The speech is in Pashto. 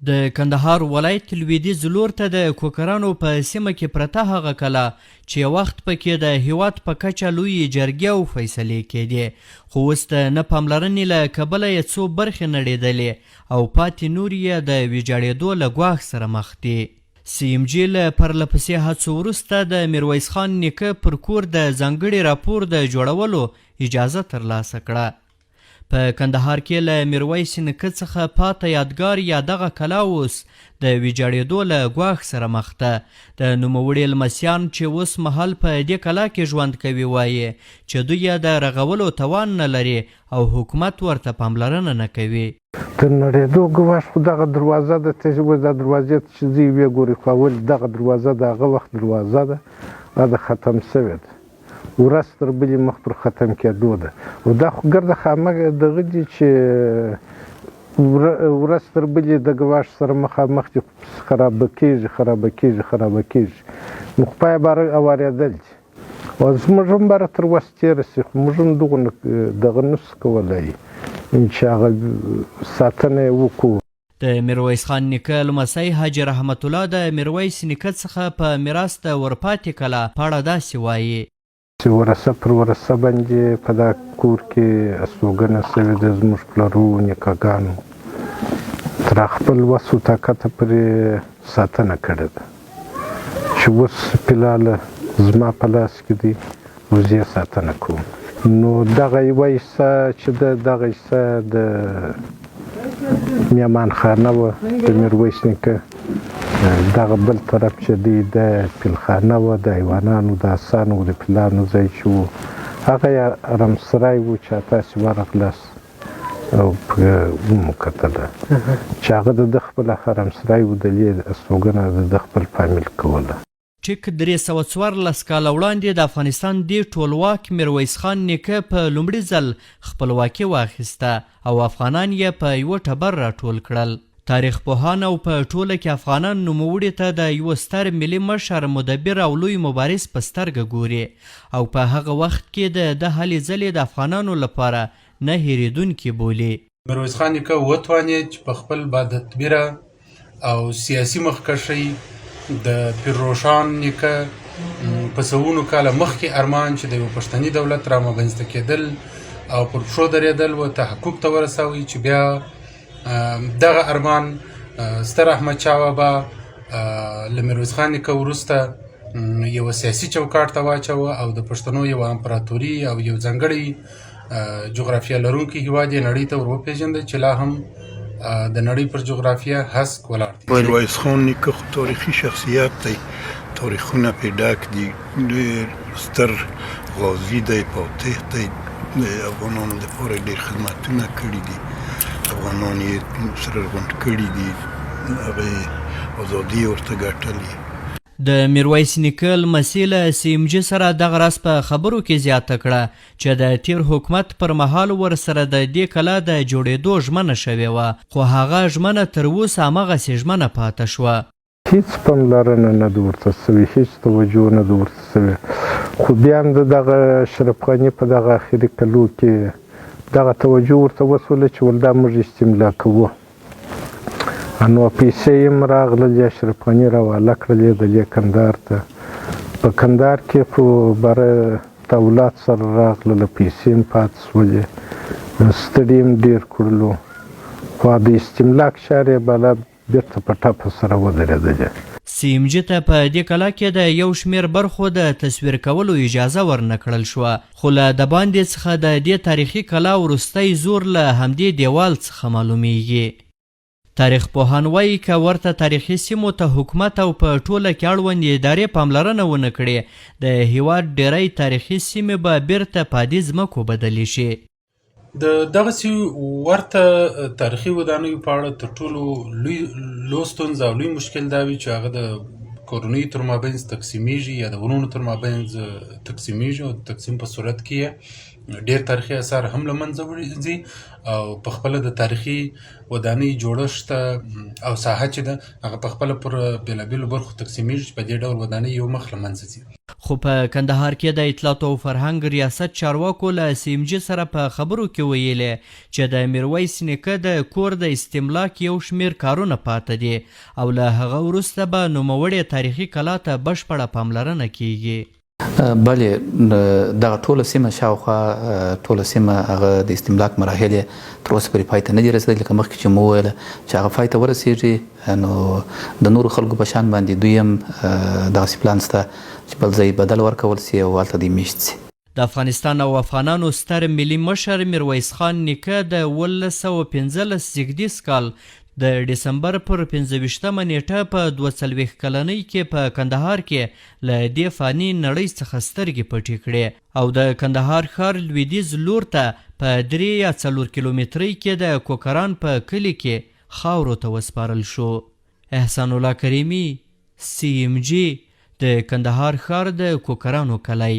د کندهار ولایت لویدیځ لور ته د کوکرانو په سیمه کې پرته هغه کلا چې یو وخت پکې د هیواد په کچه لویې جرګې او فیصلې کېدې، خو اوس د نه پاملرنې له کبله یې څو برخې نړېدلې او پاتې نورې یې د ویجاړېدو له ګواښ سره مخ دي. سي ام جي له پرله پسې هڅو وروسته د میرویس خان نیکه پر کور د ځانګړي راپور د جوړولو اجازه ترلاسه کړه. په کندهار کې له میرویس نیکه څخه پاته یادګار یا دغه کلا اوس د ویجاړېدو له ګواښ سره مخ ده. د نوموړي لمسیان چې اوس مهال په دې کلا کې ژوند کوي وایي چې دوی یې د رغولو توان نه لري او حکومت ورته پاملرنه نه کوي. د نړېدو ګواښ خو دغه دروازه ده، تاسې اوس دا دروازې ته چې ځئ ویې ګورئ، خو اول دغه دروازه د هغه وخت دروازه ده، دا ختم شوې ده. ورځ تر بلې مخ پر ختم کېدو ده او دا خو ګرده خامه دغه دي چې ورځ تر بلې د ګواښ سره مخامخ دي، خرابه کېږي، خرابه کېږي، خرابه کېږي، نو خو پای باره اوارېدل دي او زموږ هم باره تر وس تېره شي، خو موږ هم دغونه دغه نه شو کولی چې هغه ساتنه یې وکړو. د میرویس خان نیکه لمسی حاجي رحمت الله د میرویس نیکه څخه په میراث د ورپاتې کلا په اړه داسې وايي. چې ورثه پر ورثه باندې په دا کور کې استوګنه شوې ده، زموږ پلرو نیکه ګانو تر خپل وس و طاقته پرې ساتنه کړې ده، چې اوس پلاله زما په لاس کې دی او زه یې ساتنه کوم. نو دغه یوه حصه چې ده، دغه حصه د میمانخانه وه د میرویس نیکه، دغه بل طرف چې دی د پیلخانه وه، د حیوانانو د اسانو او د پیلانو ځای چې و، هغه یې حرمسرای و چې تاسې ورغلاست او په ومو کتله چې هغه د ده خپله حرمسرای و، د لې استوګنه د ده خپل فامیل کوله. ټیک 314 کاله وړاندې د افغانستان دې ټولواک میرویس خان نیکه په لومړي ځل خپلواکي واخیسته او افغانان یې په یوه ټبر راټول کړل. تاریخ پوهان او په ټوله کې افغانان نوموړي ته د یوه ستر ملي مشر، مدبر او لوی مبارز په سترګه ګوري او په هغه وخت کې د ده هلې ځلې د افغانانو لپاره نه هېرېدونکې بولي. میرویس خان نیکه وتوانید چې په خپل بادتبیره او سیاسي مخکښۍ د پیر روښان نیکه په سوونو کاله مخکې ارمان چې د یو پښتني دولت رامنځته کېدل او پر پښو درېدل و تحقق ته ورساوی، چې بیا دغه ارمان ستر احمد شاه بابا له میرویس خان نیکه وروسته یو سیاسي چوکاټ ته واچوه او د پښتنو یوه امپراتوري او یو ځانګړی جغرافیا لرونکي هیواد یې نړۍ ته ور وپېژنده چې لا هم د نړۍ پر جغرافیا هسک ولاړ دی. میرویس خان نیکه خو تاریخي شخصیت دی، تاریخونه پرې ډک دي، ډېر ستر غازي دی، فاتح دی، د افغانانو لپاره یې ډېر خدمتونه کړي دي، افغانان یې سره غونډ کړي دي، هغه یې ازادي یې ورته ګټلې. د میرویس نیکه لمسي له سي ام جي سره دغه راز په خبرو کې زیاته کړه چې د تېر حکومت پر مهال ورسره د دې کلا د جوړېدو ژمنه شوې وه، خو هغه ژمنه تر اوسه هماغسې ژمنه پاته شوه. هیڅ پاملرنه نه ده ورته شوې، هیڅ توجه نه ده ورته شوې، خو بیا هم د دغه اشرف غني په دغه اخري کلو کې دغه توجه ورته وشوله چې ول دا موږ استملاک کوو. نو پیسې یې هم راغللې، اشرف غني راواله کړلې د دې کندهار ته. په کندهار کې خو باره تولات سره راغلله، پیسې هم پاتې شولې، ستړي هم ډېر کړلو، خو د استملاک چارې یې بالا بیرته په ټپه سره ودرېدلې. سي ام جي ته په دې کلا کې د یو شمېر برخو د تصویر کولو اجازه ورنه کړل شوه، خو له دباندې څخه د دې تاریخي کلا وروستی زور له همدې دېوال څخه معلومېږي. تاریخ پوهان وايي، که ورته تاریخي سیمو ته حکومت او په ټوله کې اړوندې ادارې پاملرنه ونه کړي، د هېواد ډېری تاریخي سیمې به بېرته په عادي ځمکو بدلې شي. د دغسې ورته تاریخي ودانیو په اړه تر ټولو لوی لو ستونزه او لوی مشکل دا وي چې هغه د کورنیو تر مابینځ تقسیمیږي یا د وروڼو تر مابینځ تقسیمیږي او د تقسیم په صورت کې یې ډېر تاریخي اثار هم له منځه ځي او په خپله د تاریخي ودانۍ جوړښت او ساحه چې ده هغه په خپله پر بېلابېلو برخو تقسیمېږي چې په دې ډول ودانۍ یو مخ له منځه ځي. خو په کندهار کې د اطلاعاتو او فرهنګ ریاست چارواکو له سي ام جي سره په خبرو کې ویلي چې د میرویس نیکه د کور د استملاک یو شمېر کارونه پاته دي او له هغه وروسته به نوموړې تاریخي کلا ته بشپړه پاملرنه کېږي. بله دغه ټوله سیمه شاوخوا ټوله سیمه هغه د استملاک مراحل یې تر اوسه پورې پای ته نه دي رسېدلي، لکه مخکې چې مو وویل چې هغه پای ته ورسېږي نو د نورو خلکو په شان باندې دوی هم دغسې پلان شته چې بل ځای بدل ورکول شي او هلته دوی مېشت شي. د افغانستان او افغانانو ستر ملي مشر میرویس خان نیکه د 1715 زیږدیز کال د ډسمبر پر 25 مه نېټه په 42 کلنۍ کې په کندهار کې له دې فاني نړۍ څخه سترګې پټې کړې او د کندهار ښار لویدیځ لور ته په 3 یا 4 کیلومترۍ کې د کوکران په کلي کې خاورو ته وسپارل شو. احسان الله کریمي، سي ام جي، د کندهار ښار د کوکرانو کلی.